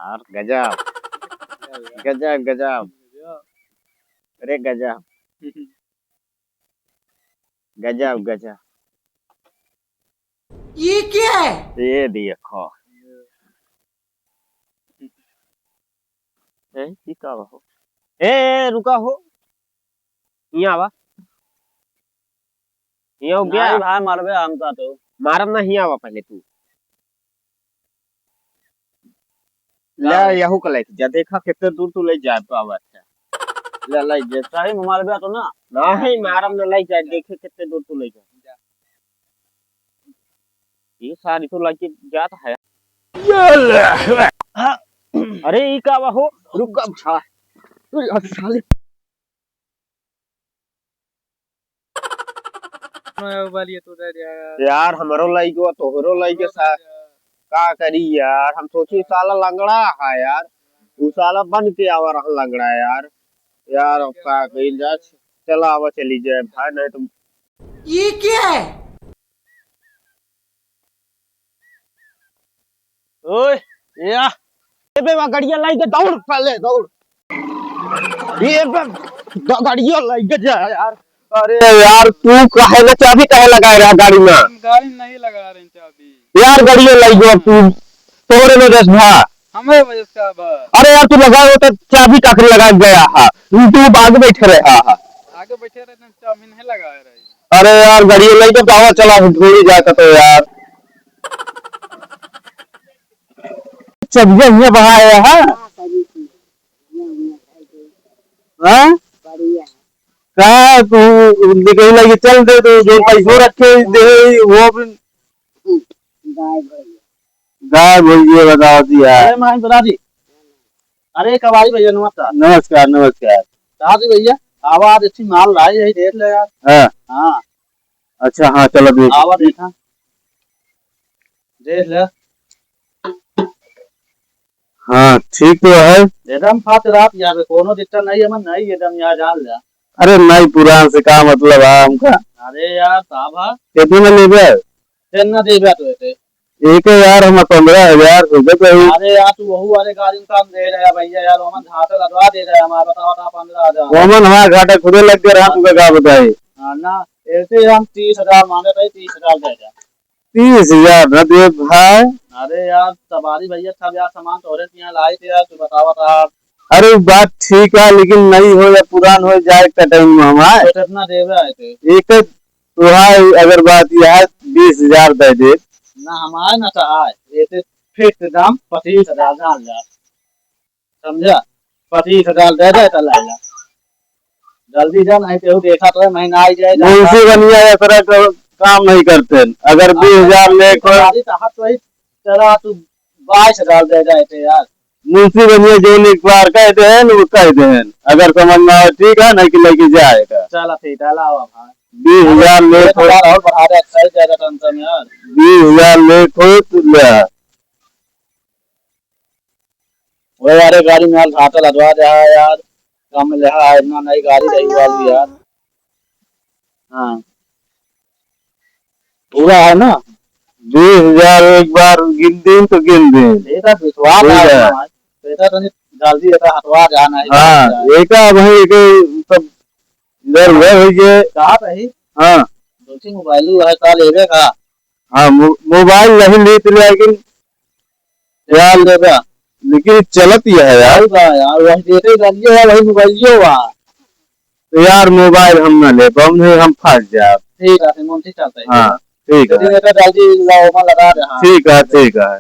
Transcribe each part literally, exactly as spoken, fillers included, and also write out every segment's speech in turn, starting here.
यार, गजब। गजब, गजब। अरे, गजब। गजब, गजब। ये क्या है? ये देखो। ए, ई का हो? ए, ए, रुका हो। हियाँ आवा। हियाँ हो गया? नहीं भाई, मारबे हमका तो। मारब ना, हियाँ आवा पहले तू। ले, का? यहू का लइके जा, देखा कितने दूर तू ले जाए पावा। अच्छा। ले, ले जा। सही में मारबे तो ना? नहीं, मारब ना, ले जा, देखे कितने दूर तू ले जा। ये सारी तो लइके जात है। अरे, ई का बा हो? रुक, अब छा। अरे, साले। वाली तो दे दिया यार। यार, हमरो लइके, तोहरो लइके सा-, का करी यार? हम सोची साला लंगड़ा है यार, उ साला बन के आवा रहा लंगड़ा यार। यार, अब का कइल जाए? चला, आवा, चली जाए भाई, नहीं तो। ये क्या है? ओए, या। ए बे, वा गड़िया लइके दौड़, पहले दौड़। ए बे, ग-, गड़िया लइके जा यार। अरे यार, तू काहे ना चाबी काहे लगाए रहा गाड़ी में? हम गाड़ी नहीं लगा रहे हैं चाबी। यार, गड़िया लइके तू तोहरे वजह से भा। हमें वजह से का बा? अरे यार, तू लगाए हो तो चाबी काखरे लगा गया हा। तू आगे बैठे रहे हा। आगे बैठे रहे तो चाबी नहीं लगाए रहे। अरे यार, गड़िया लइके तो आवा, चला, ढूंढी जाए तो यार। चलिए, ये बहाया है। हाँ? का तू निकल लगे, चल दे, तो जो पैसों रखे दे, वो भी गायब हो गए, बताओ जी यार। अरे महेंद्र जी, अरे कबाड़ी भैया, नमस्कार। नमस्कार, नमस्कार। कहा जी भैया, आवा आज अच्छी माल लाई, यही देख ले यार। हाँ। हाँ। अच्छा, हाँ, चलो देख। आवा देखा। देख ले। हाँ, ठीक तो है। एकदम फर्स्ट क्लास यार, कोनो दिक्कत नहीं है, मन नहीं एकदम यार, जान ले। अरे नहीं, पुरान से का मतलब है हमका? अरे यार, साहब है। कितने में लेबे? कितना देबे तो एते? एक है यार, हम पन्द्रह हजार रुपये तो ही। अरे यार, तू वहू वाले गाड़ी में काम दे रहा है भैया यार, ओमन घाटा लदवा दे रहा है हमारा, बताओ, बताओ, पन्द्रह हजार। ओमन हमारा घाटा खुदे लग गया, हम तुमका का बताई? हाँ ना, ऐसे हम तीस हजार मांगे थे, तीस हजार दे दे। तीस हजार न दे भाई। अरे यार, सवारी भैया, सब यार सामान तोहरे के यहाँ लाई थे यार, तू बतावा था। अरे बात ठीक है, लेकिन नई हो या पुरान हो, जाए का टाइम में हमारे। तो कितना देवे आए थे? एक तो है, अगर बात यह है, बीस हजार दे दे। ना हमारे ना चाहे, ये तो फिक्स दाम पच्चीस हजार जान जा। समझा? पच्चीस हजार दे दे तो ले जा। जल्दी जा, नहीं तो देखा तो है, महीना आई जाए, मुंशी बनिया ऐसा का-, काम नहीं करते हैं। अगर बीस हजार ले को हमारी तो हाथ वही चला, तू बाईस हजार दे जाए थे यार। मुंशी बनिया जो एक बार कह दे हैं, वो कह दे हैं। अगर समझ में आवे, ठीक है, नहीं कि लेके जाएगा। चला ठीक है, लाओ अब, हाँ। बीस हजार ले एक को हजार और बढ़ा दे, अच्छा ही जाएगा टेंशन में यार। बीस हजार ले को तू ले। ओए यार, गाड़ी में यार घाटा लदवा दे यार, कम ले है, इतना नई गाड़ी रही वाली यार। हाँ, पूरा है ना? बीस हजार एक बार गिन दिन तो गिन दिन। ये तो विश्वास ठीक है है। ना, बेटा तनी जल्दी एका हटवा जा, नहीं हाँ, तो एका भाई, एके सब इधर उधर हो गए। कहाँ पे ही? हाँ। दो तीन मोबाइल है, का लेवे का? हाँ, मो-, मोबाइल नहीं ली तो, लेकिन यार, लेबा। लेकिन चलत यह है यार। बा यार, वही देते गाड़ियो है, वही मोबाइलियो बा। तो यार, मोबाइल हम ना ले पाऊँ, नहीं हम फंस जाए। ठीक है, फिर मुंशी चलते हैं। हाँ, ठीक है। लेकिन एका जल्दी लाओ, मैं लगा दे, हाँ। ठीक है, ठीक है।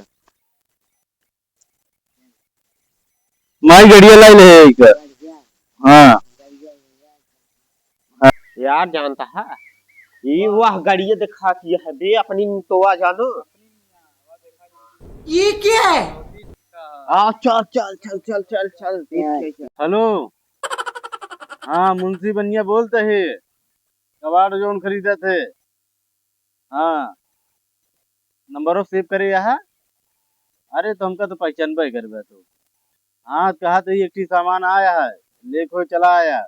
माई गड़िया लाई ले एक। हाँ। यार जानता है, ये वह गड़िया दिखाती है बे, अपनी मिंतोवा जानो। ये क्या है? आ, चल, चल, चल। हेलो, हाँ, मुंशी बनिया बोलते हैं, कबाड़ जोन खरीदत है। हाँ, नंबरो सेव करे यहाँ। अरे, तो हमका तो पहचानबे करबे तू। हाँ, कहा तो एक ठी सामान आया है, लेके चला आया।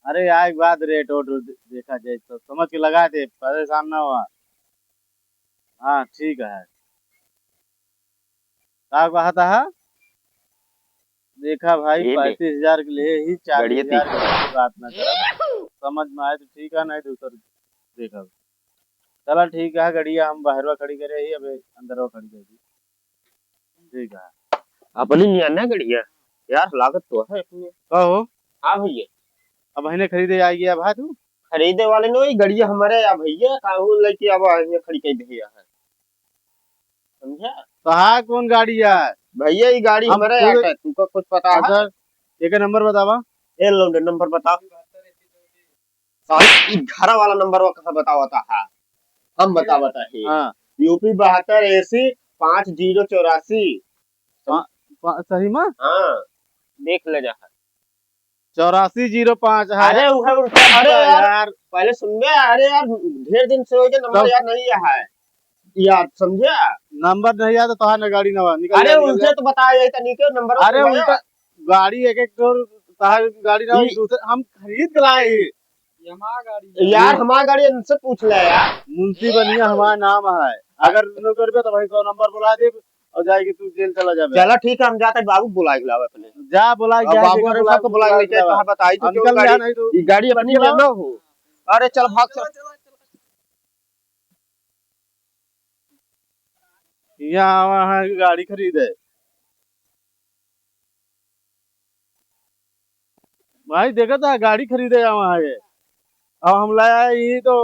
अरे, आए के बाद रेट ओट दे-, देखा जाए तो समझ के लगा दे, परेशान ना हुआ। हाँ, ठीक है। का कहत हा? देखा भाई, ये ले। पैंतीस हजार के लिए ही, चालीस हजार के लिए बात ना करब। समझ में आए तो ठीक है, नहीं दूसर देखब। चला ठीक है, गड़िया हम बाहरवा खड़ी करे ही, अबे अंदरवा खड़ी कर दी। ठीक है। अपनी निया ना गड़िया, यार लागत तो है अपनी। का हो? हाँ भैया। अब हने खरीदे आ गया भा तू? खरीदे वाले नो, ये गड़िया हमारे या भैया, काहू लेके अब यहाँ खड़ी कर दिया है। समझा? तो हाँ, कौन गाड़ी है? भैया, ये गाड़ी हम हमारे खुद यार है, तुमको कुछ पता है? अच्छा, एक नंबर बतावा। ए, लो, नंबर बता। साहब, ई घरा वाला नंबर वो कहाँ बतावा था? हम बतावा था ही। हाँ। यूपी बहत्तर एसी पाँच जीरो चौरासी। पा-, पा-, सही में? हाँ, देख ले जा। चौरासी जीरो पाँच है। अरे, वो है उल्टा। अरे यार, यार। पहले सुन बे, अरे यार, ढेर दिन से हो गए, नंबर तब याद नहीं है। याद, समझा? नंबर नहीं याद तो तोहार न गाड़ी नवा निकल अरे, जाए, निकल उनसे जाए। तो बताया यही तनी के नंबर अरे, उठाया। उनका गाड़ी एक एक ठो तोहार गाड़ी ना हो, ई दूसरे हम खरीद के लाए ही। ये हमार गाड़ी है। यार, हमार गाड़ी इनसे पूछ ले यार। मुंशी बनिया हमार नाम है, अगर न करबे तो भाई सौ नंबर बुला देब और जाएगी तू जेल चला जाबे। चला ठीक है, हम जाते बाबू बुला के लावे अपने। जा बुला के अब जा, बाबू जेकर अरे बुला सबको के बुला के बुला लेके लावे। कहाँ बताई तो अब क्यों निकल जा गाड़ी, नहीं तो ये गाड़ी अपनी निकल ना हो। अरे चल भाग चल। यहाँ आवा है गाड़ी खरीदे। भाई देखा था गाड़ी खरीदे आवा है। अब हम लाया ये तो